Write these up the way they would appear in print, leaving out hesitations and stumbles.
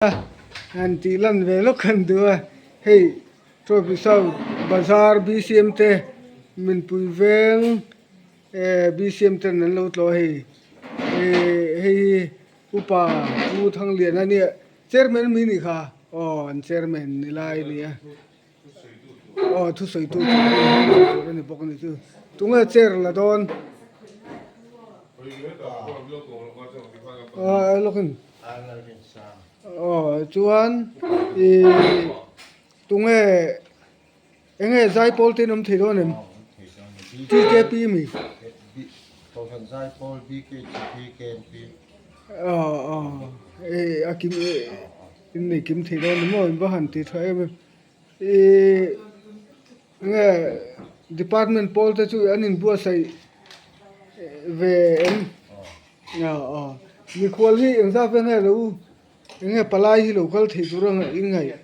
Han tih lan ve lawk han duh a, hei Trophy South Bazar BCM te Minpui veng eh BCM ten an lo tlawh a hei eh hei hi upa Pu Thangliana nia chairman mi nih kha aw an chairman ni lai a ni a. Aw thusawitu tur hi tur a ni bawk a ni chu. Tunge chair la dawn? Aw lawkin. Aw chuan ih tunge enge zaipawl te in awm thei dawn em? TKP mi? Aw aw eh a kim in nei kim thei dawn ni maw in va han ti tha em em. Ihh nge department pawl te chu an inbuatsaih ve em aw aw mikhual hi engzat vel nge lo enge palai hi lo kal theih tur a in ngaih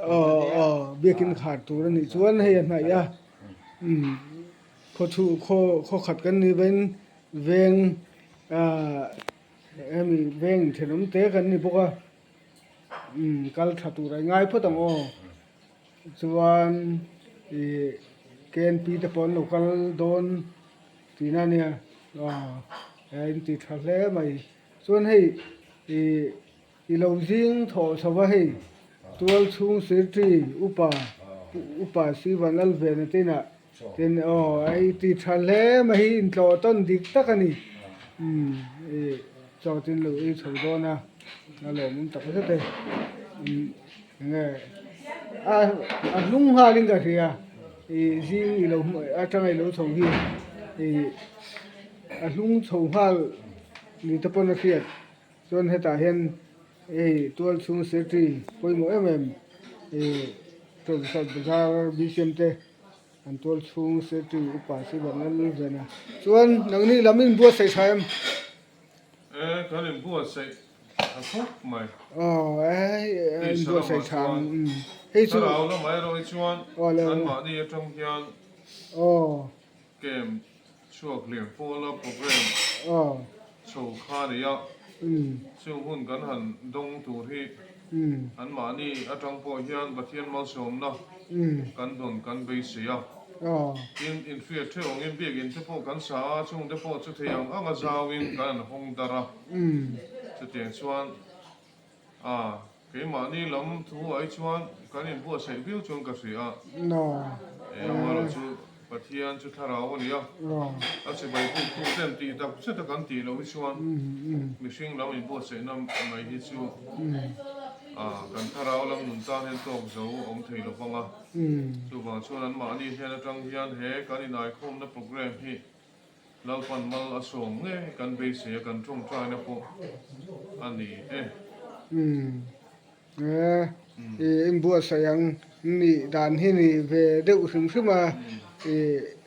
aw aw biakin khar tur a nih chuan hei a hnaih a umm khaw chhuh khaw khaw khat kan nih vain veng ah hemi veng thenawm te kan ni bawk a. Umm kal tha tur a i ngai phawt ang aw chuan ih KNP te pawh an lo kal dawn tihna a nia aw a inti tha hle mai chuan hei ih i lo zing thawh chho va hei tual chhung sirti upa upa Sivan Lalvena te inah Tin aw a i ti tha hle mai hi intlawh tawn dik tak a ni. Umm ih chaw tin lo ei chho dawn a, a lawmawm tak zet e. Umm enge a a hnung nghalin ka hria ih zing i lo atanga i lo chho hi ih a hnung chho nghal ni te pawn a hriat chuan hetah hian hei tual chhung secretary pawimawh em em ih Tawlhsawt bazar BCM te. An tual chhung secretary upa chu ban lal ven a. Chuan nangni lam in buatsaih tha em? E, kan in buatsaih tha khawp mai. Aw, e, in buatsaih tha ang. Hei chu. Thlarau lamah erawh hi chuan anmahni atang hian. Aw. Camp Chhuak hliam pawla program chho kha a nei a, chung hun kan han dawng tur hi anmahni atang pawh hian Pathian malsawmna kan dawn kan beisei a. Tin, inhriat theuh angin biakinn te pawh kan sa a, chungte pawh chu thei ang anga zauin kan han hawng darh a, chutiang chuan A, keimahni lam thu ai chuan kan inbuatsaih viau chuan ka hria a. E, amaherawh chu Pathian chu thlarau a ni a, a chibai buktu ten tih tak zeta kan tih loh hi chuan mihring lam inbuatsaihna mai hi chu a, kan thlarau lam nun tan hian tawk zo a awm thei lo vang a. Chuvang chuan anmahni hnen atang hian he kan inaikhawmna programme hi Lalpan mal a sawm nge kan beisei a kan tawngtaina pawh a ni e. Umm e i inbuatsaih ang nih dan hi ni ve deuh hrim hrim a i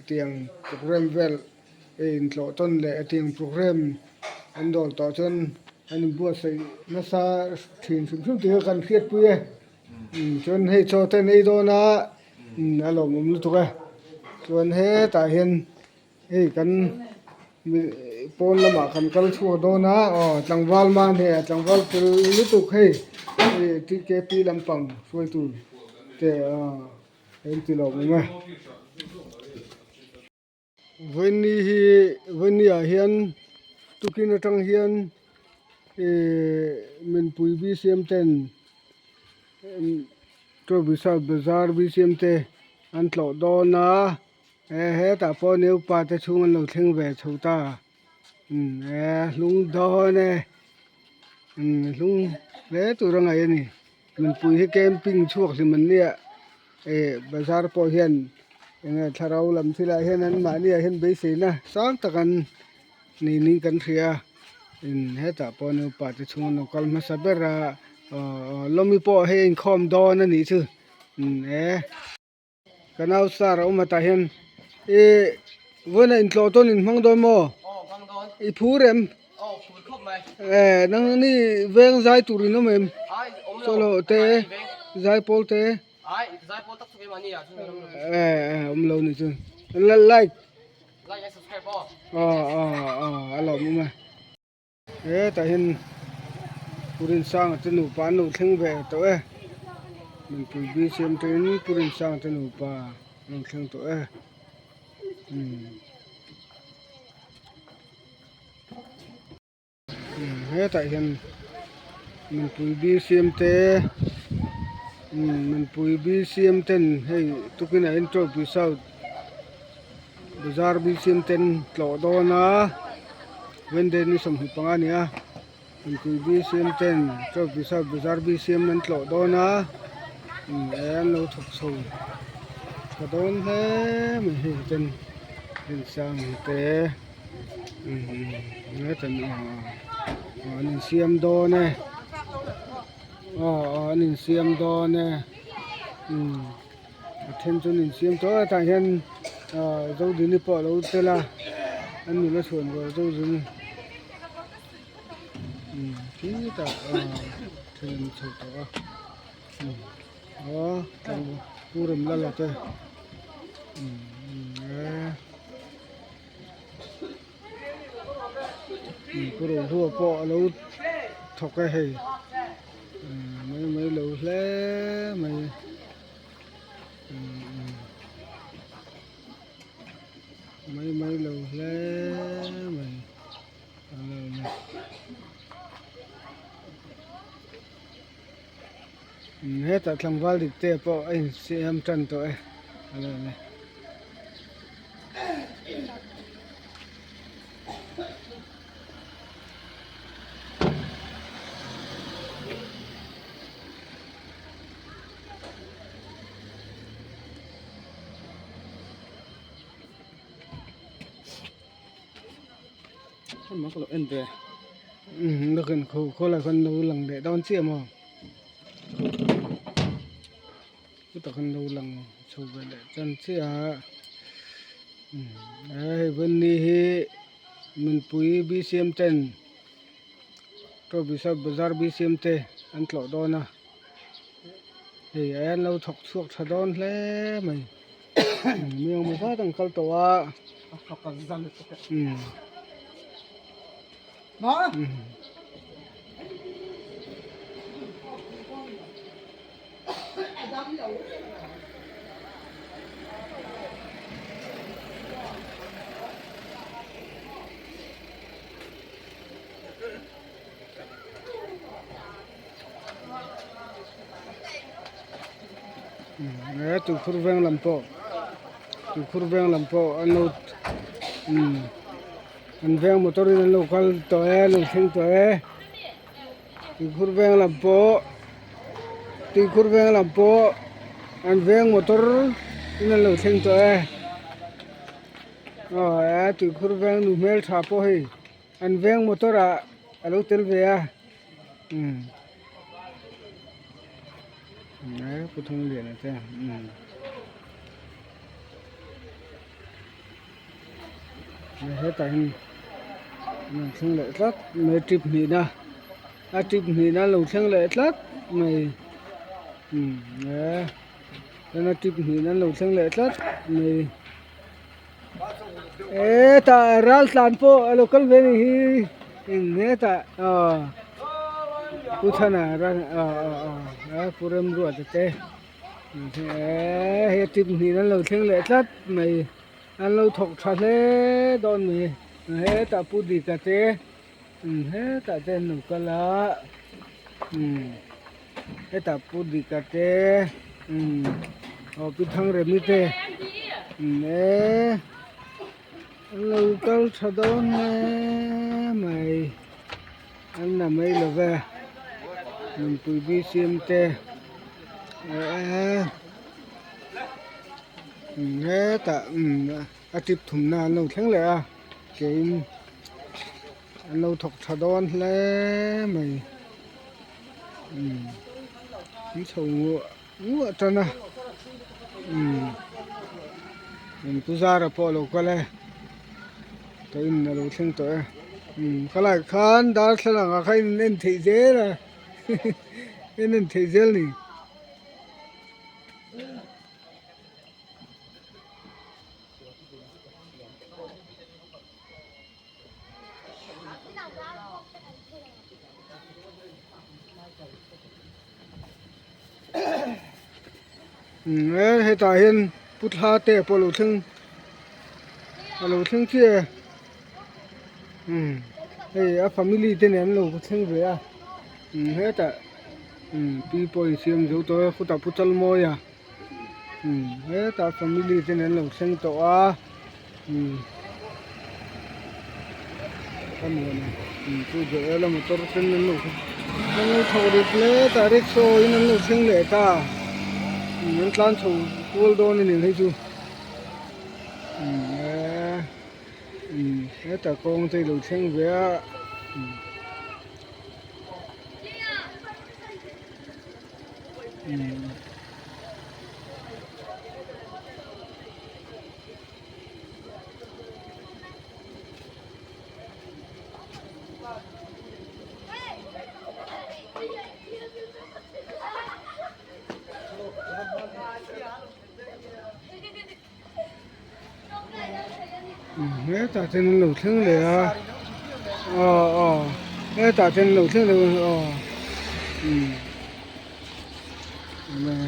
tiang program vel i intlawh tawn leh tiang program an dawl tawh chuan an inbuatsaih nasa thin hrim hrim tih kha kan hriatpui e umm chuan hei chaw te an ei dawn a umm a lawmawm lutuk e chuan hetah hian. Hei kan pawn lamah kan kal chhuak dawn a aw tlangval man hei a tlangval fel lutuk hei TKP lampang hruaitu te aw a inti lawm awm e. Vawiini hi vawiini ah hian tukin atang hian ihh minpui BCM ten Tawlhbisa bazar BCM te an tlawh dawn a. He hetah pawh neupa te chhung an lo thleng ve chho ta umm he hlung dawn e umm hlung hle tur a ngaih a ni mipui hi camping chhuak hlim an nia eh bazar pawh hian eng nge thlarau lam thil ah hian an mahni ah hian beiseina sang tak an nei niin kan hria umm hetah pawh neupa te chhung an lo kal hmasa ber a aw lawmi pawh hei a inkhawm dawn a nih chu umm he. Ka nau star a awm a tah hian ih vawiin a intlawh tawn in hmang dawn maw? I phur em? Eh nang ni veng zai tur in awm em? Solo te zai pawl te eh eh awm lo ni chu like aw aw aw a lawmawm e. Hetah hian Pu Rinsanga te nupa an lo thleng ve tawh e Nunpui BCM te in Pu Rinsanga te nupa an lo thleng tawh e umm hetah hian Nunpui BCM te umm Nunpui BCM ten hei tukinah hian Trophy South bazar BCM ten tlawh dawn a Wednesday ni 25 a ni a. Inpui BCM ten Trophy South Bazar BCM an tlawh dawn a an lo thawk chho tha dawn hle mai hei ten rinsang te an insiam dawn e aw aw an insiam dawn e a then chu an insiam tawh a tah hian ah Zodini pawh a lo tel a an nula chhuan rual Zodini. Khitah thil an chho tawh a aw pu Remlala te pu Rohlua pawh a lo thawk a hei mai mai lo hle mai. Mai mai lo hle mai. Hetah tlangval dik te pawh a insiam tan tawh e a lo ni. Nakin khaw khawlai khan lo lang leh dawn chiah maw chutah khan lo lang chho ve leh tan chiah a hei vawiin hi nunpui BCM ten Tawbisa bazar BCM te an tlawh dawn a hei an lo thawk chhuak tha dawn hle mai. Mi engemaw zat an kal tawh a He tuikhur veng lam pawh tuikhur veng lam pawh an lo umm an veng motor in an lo kal tawh e an lo thleng tawh e tuikhur veng lam pawh tuikhur veng lam pawh an veng motor in an lo thleng tawh e aw he tuikhur veng nu hmeltha pawh hei. An veng motor ah a lo tel ve a umm he pu Thungliana te umm hetah hian an rawn thleng leh tlat mai trip hnihna a trip hnihna an lo thleng leh tlat mai umm he chuan a trip hnihna an lo thleng leh tlat mai. Hetah ral tlan pawh a lo kal ve a nih hi eng hetah aw pu Thana ral aw aw aw pu Remruata te hei tip hnih an lo thleng leh tlat mai an lo thawk tha hle dawn mai hetah pu Dika te hetah te an lo kal a hetah pu Dika te aw pi Thangremi te eee an lo kal tha dawn hle mai an la mai lo ve nunpui bcm te eee hetah a tip thumna an lo thleng leh a keiin. An lo thawk tha dawn hle mai umm an chho nguah nguah tan a umm an pu zara pawh a lo kal e tawh in a lo thleng tawh e umm khalai khan darthlalang ah khan in en theih zel a en en theih zel a ni. Umm e hetah hian pu thla te pawh a lo thleng a lo thleng chiah e umm hei a family te nen an lo thleng ve a umm hetah umm pi pawh a insiam zo tawh e khutah pu chalmawi a umm hetah family te nen an lo thleng tawh a umm a nuam a umm chu Joel a motor ten an lo an lo chho rit hle ta rickshaw in an lo thleng leh ta umm an tlan chho kual dawn a ni hei chu umm eee umm hetah kawng te ilo thleng ve a umm. Hetah chuan an lo thleng leh a aw aw hetah chuan an lo thleng leh a aw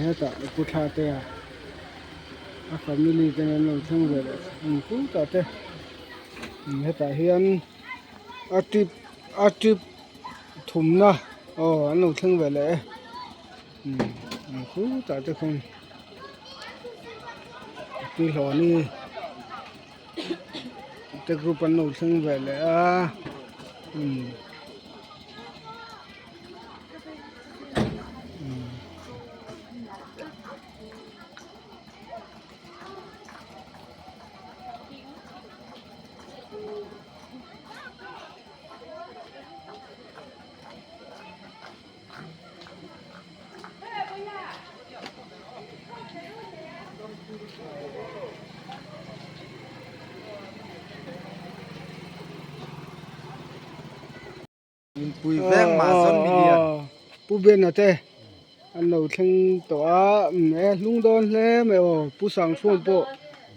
hetah pu thla te a a family ten an lo thleng ve leh khutah te hetah hian a trip a trip thumna aw an lo thleng ve leh e. Khutah te khawn tui hlawh ni te group an lo thleng ve leh a umm. Pui veng mah zawn mi lian. Pu Bena te an lo thleng tawh a e hlung dawn hle mai aw Pu Sangchhuang pawh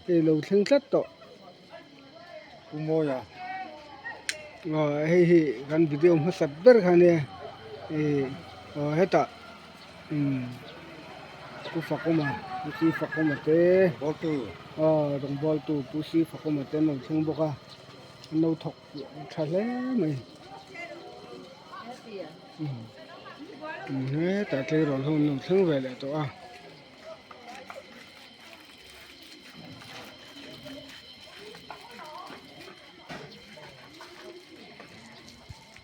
hei lo thleng tlat tawh. Pu Mawia. Aw hei hi kan video hmasat ber kha ania ih aw hetah umm Pu Fakawma Pu Si Fakawma te aw rawngbawltu Pu Si Fakawma te an lo thleng bawk a an lo thawk tha hle mai umm hetah tleirawl ho an lo thleng ve leh tawh a.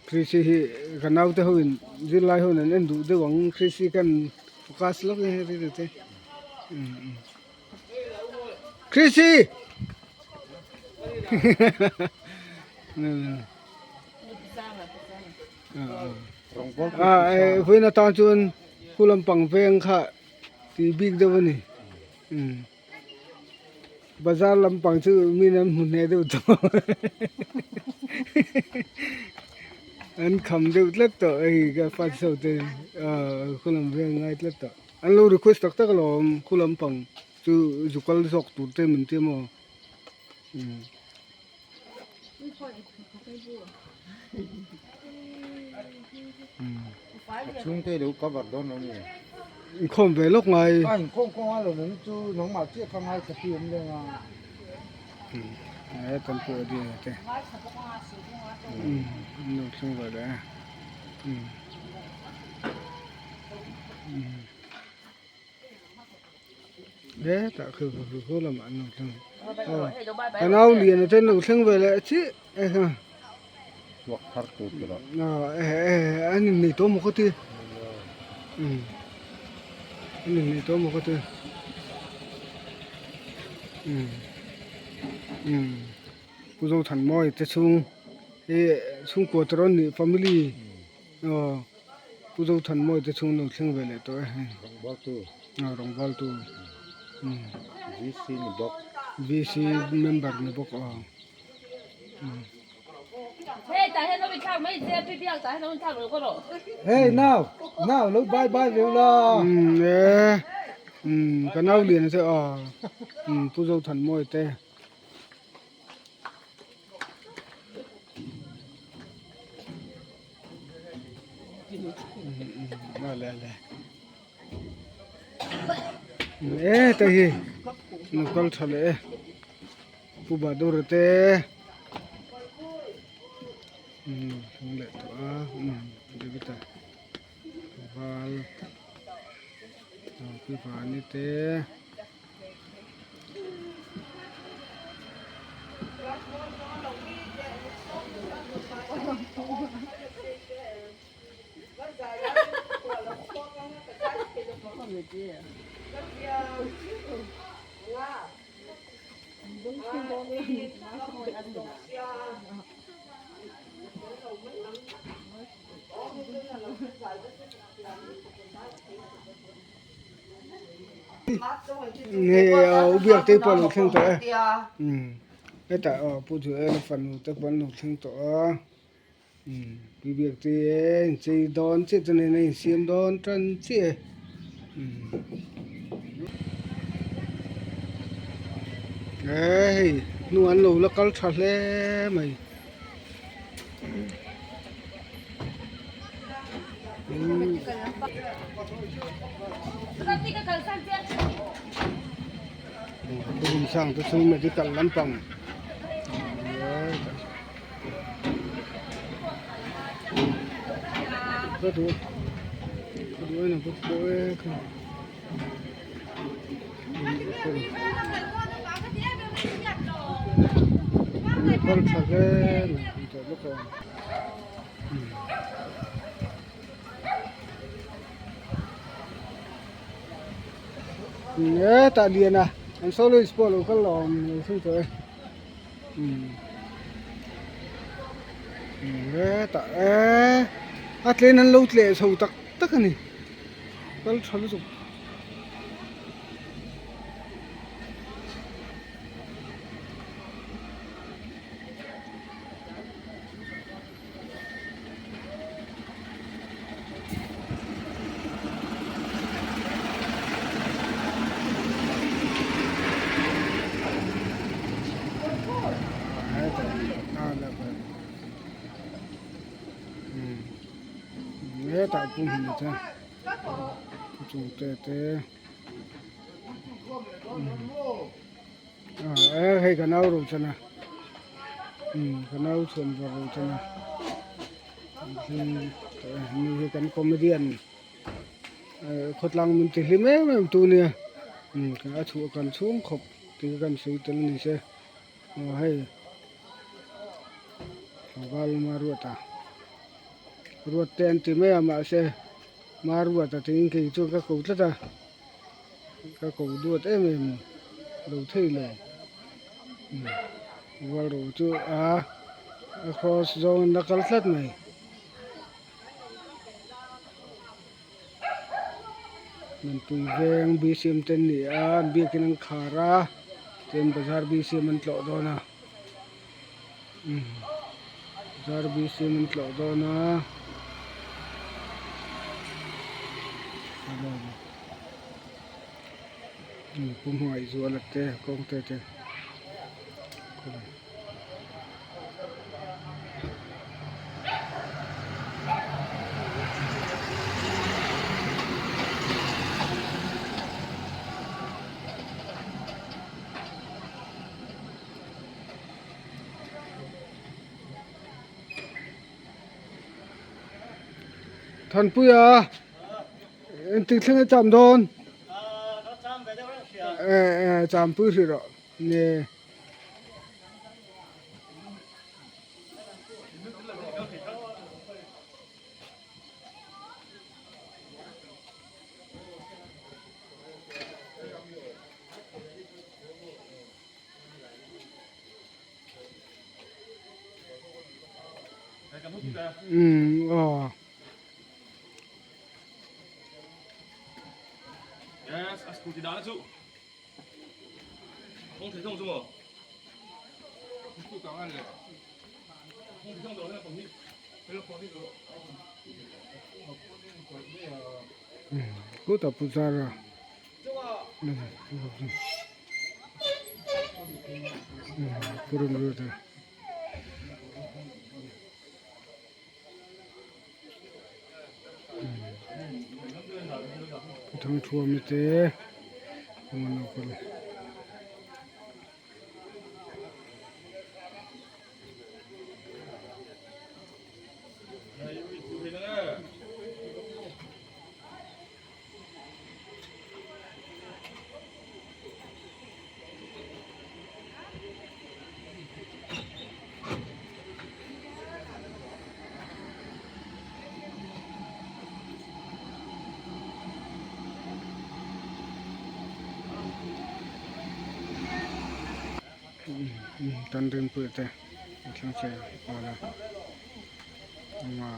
Krisi hi ka naute ho in zirlai ho in an en duh deuh ang krisi kan focus lawk in hei ri te krisi vawiin atan chuan khu lampang veng kha tih bik deuh a ni umm bazar lampang chu mi an hmu hneh deuh tawh an kham deuh tlat tawh hei ka fans ho te ahh khu lam veng ngai tlat tawh an lo request tak tak alawm khu lampang chu zu kal zawk tur te min ti maw umm. Chhungte lo cover dawn lo ni. Inkhawm ve lawk ngai. A inkhawm kawng a lo nang chu nangmah chiah kha ngaithla pi awm leng a. He kan pawh a ding te. An lo thleng ve leh a. Hetah khi khu lamah an lo thleng aw ka nau lian te an lo thleng ve leh chiah e kha tuak thar tur te lah aw an innei tawh maw ka ti umm an innei tawh maw ka ti umm umm Pu Zothanmawia te chhung hi chhungkua te rawn nih family aw. Pu Zothanmawia te chhung lo thleng ve leh tawh e hei. Rawngbawltu. Aw rawngbawltu. Umm. VC ni bawk. VC member ni bawk aw. Hey nau nau lo bye bye ve ula. Umm e umm ka nau lian che aw umm Pu Zothanmawia te. E heta hi lo kal tha leh e Pu Badur te umm thleng leh tawh a umm David a val pi Vani te. U biak te pawh a lo thleng tawh e hetah aw pu Joel fanu te pawh an lo thleng tawh a. Umm pi biak te inchei dawn chiah chuan in a insiam dawn tan chiah e umm he hei hnung an lo la kal tha hle mai umm hmun sang te chu medical lampang. Ka duh ka duh en a bawk pawh e kha kal tha hle mai hmu tawh bawk a hetah lian a an soloist pawh a lo kal lo awm lo thleng tawh e. Hetah eee a tlem an lo tleh chho tak tak a ni kal tha lutuk. Hetah pum hi ni te chung te te hei ka nau ro chana ka nau chhuan var ro chana ni hi kan comedian khawtlang min ti hlim em em tu nia a chhuah kan chhung khawp tih kan sawi tel ni se aw hei tlangval Maruata ruat te an ti mai a mahse Maruata tiin kei chuan ka ko tlat a ka ko duat em em lo thei lo rual ro chu a a cross zawng in a kal tlat mai. Nunpui veng bcm te an ni a an biakin an khar a chuan bazar bcm an tlawh dawn a umm bazar bcm an tlawh dawn a. Pu hmangaih zuala te kawng te te. Thanpuia engtik thleng a cham dawn eh eh champui hrih rawh nge. Umm aw. Kutah puzara Thangthuam te. Naupang an lo kal a. Tan rinpuia te a thleng che nghal a awm a.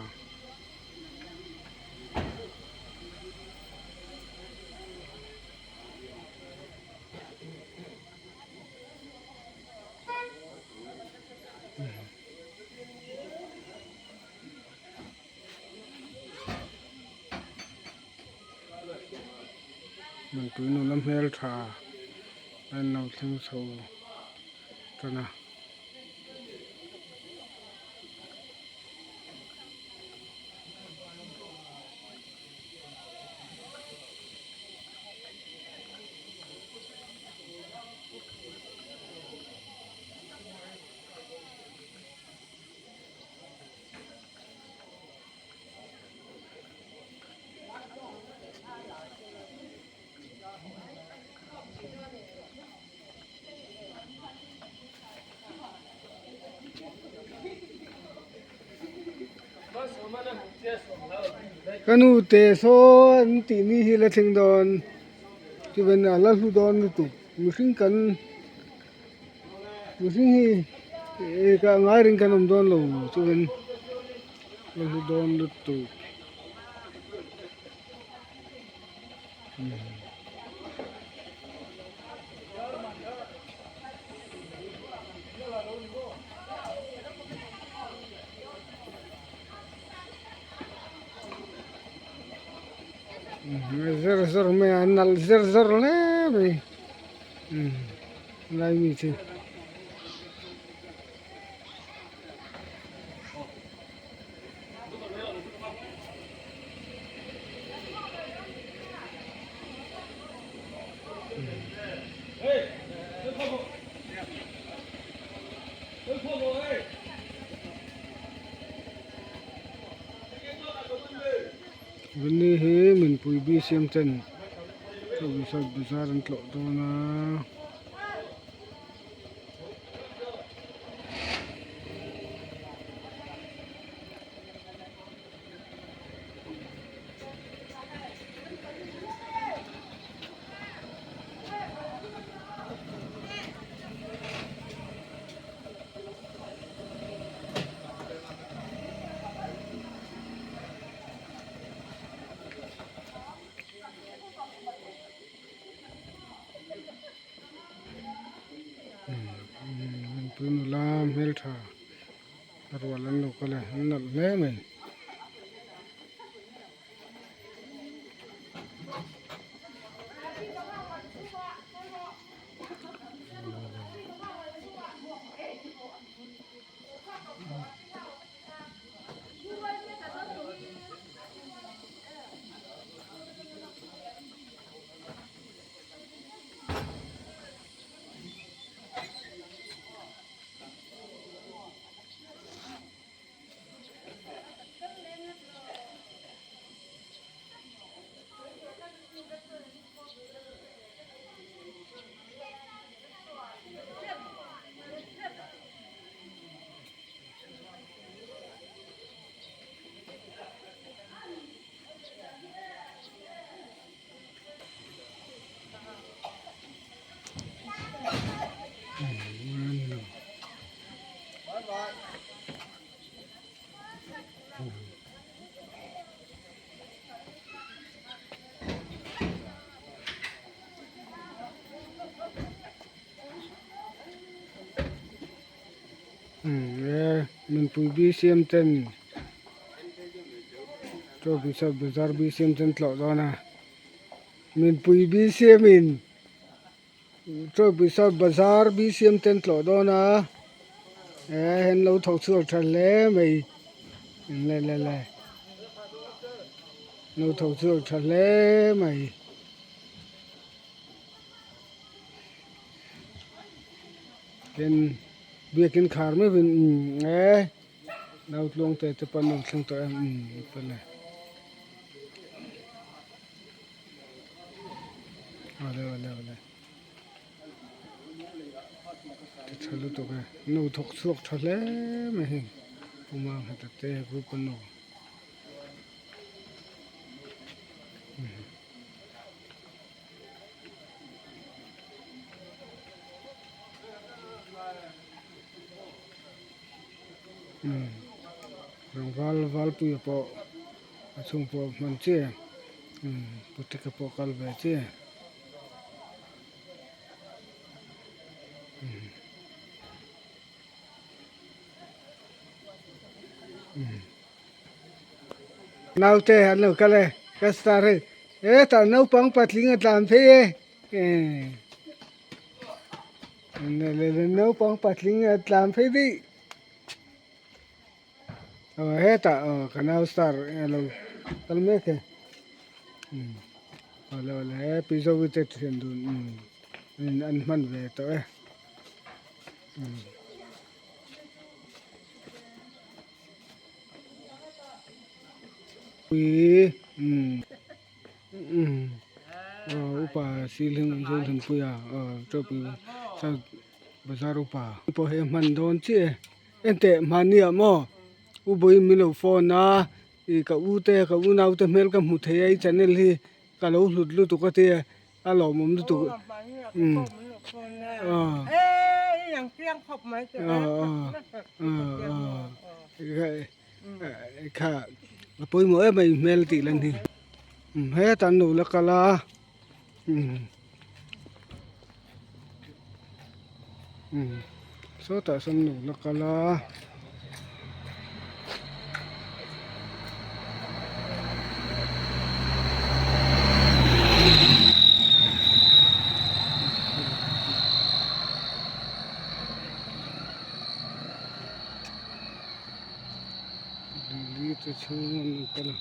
Mantui nula hmel tha a in lo thleng chho tan a. Ka nu te saw an tih ni hi la thleng dawn chuan a la hlu dawn lutuk mihring kan mihring hi ka ngai reng kan awm dawn lo chuan la hlu dawn lutuk. Zer zawr mai a nalh zer zawr hle mai lai mi chu. Vani hi Minpui BCM ten bazar an tlawh dawn a. Mipui nula hmeltha rual an lo kal a an nalh hle mai. Mipui BCM ten bazar BCM ten tlawh dawn a mipui BCM in bazar BCM ten tlawh dawn a eh an lo tho chhuak tha hle mai le le le lo tho chhuak tha hle mai. Tin biakin khar meuhin umm e nautluang te te pawn a rawn thleng tawh em umm pawle awle awle awle ti tha lutuk e nu thawk chhuak tha hle mai heng puma nghata te group an awm. Tlangval Valpuia pawh a chhung pawh hman chiah e putika pawh kal ve chiah e. Naute an lo kal e ka star hei hetah naupang patling a tlan phei e naupang patling a tlan phei daih aw hetah aw ka nau star a lo kal mek e awle awle he pi zovi te thian dun an hman ve tawh e. Pui umm umm aw upa ceiling an zawng than pui a aw chawpui south bazar upa pawh hi a hman dawn chiah e enteh mahni ah maw u vawiin min lo phone a ih ka u te ka unau te hmel ka hmu thei a i channel hi ka lo hlut lutuk a tia a lawmawm lutuk umm aw aw aw aw kha a pawimawh em a i hmel tih lan hi umm hetah an lo la kal a umm umm sawtah sawn an lo la kal a. Lili te chhung an lo kal a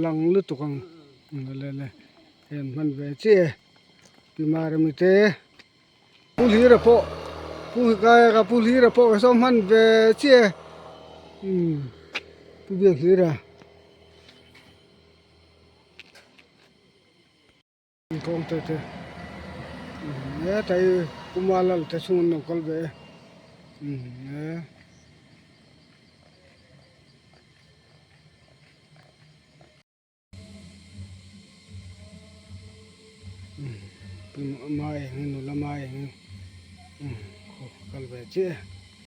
lang lutuk ang le le hei an hman ve chiah e pi marami te pu hlira pawh pu kaia pu hlira pawh ka saw hman ve chiah e umm pu biak hlira. Kawng te te hetlai Puma lal te chhung an lo kal ve e e mai eng nula mai eng kal ve chiah e.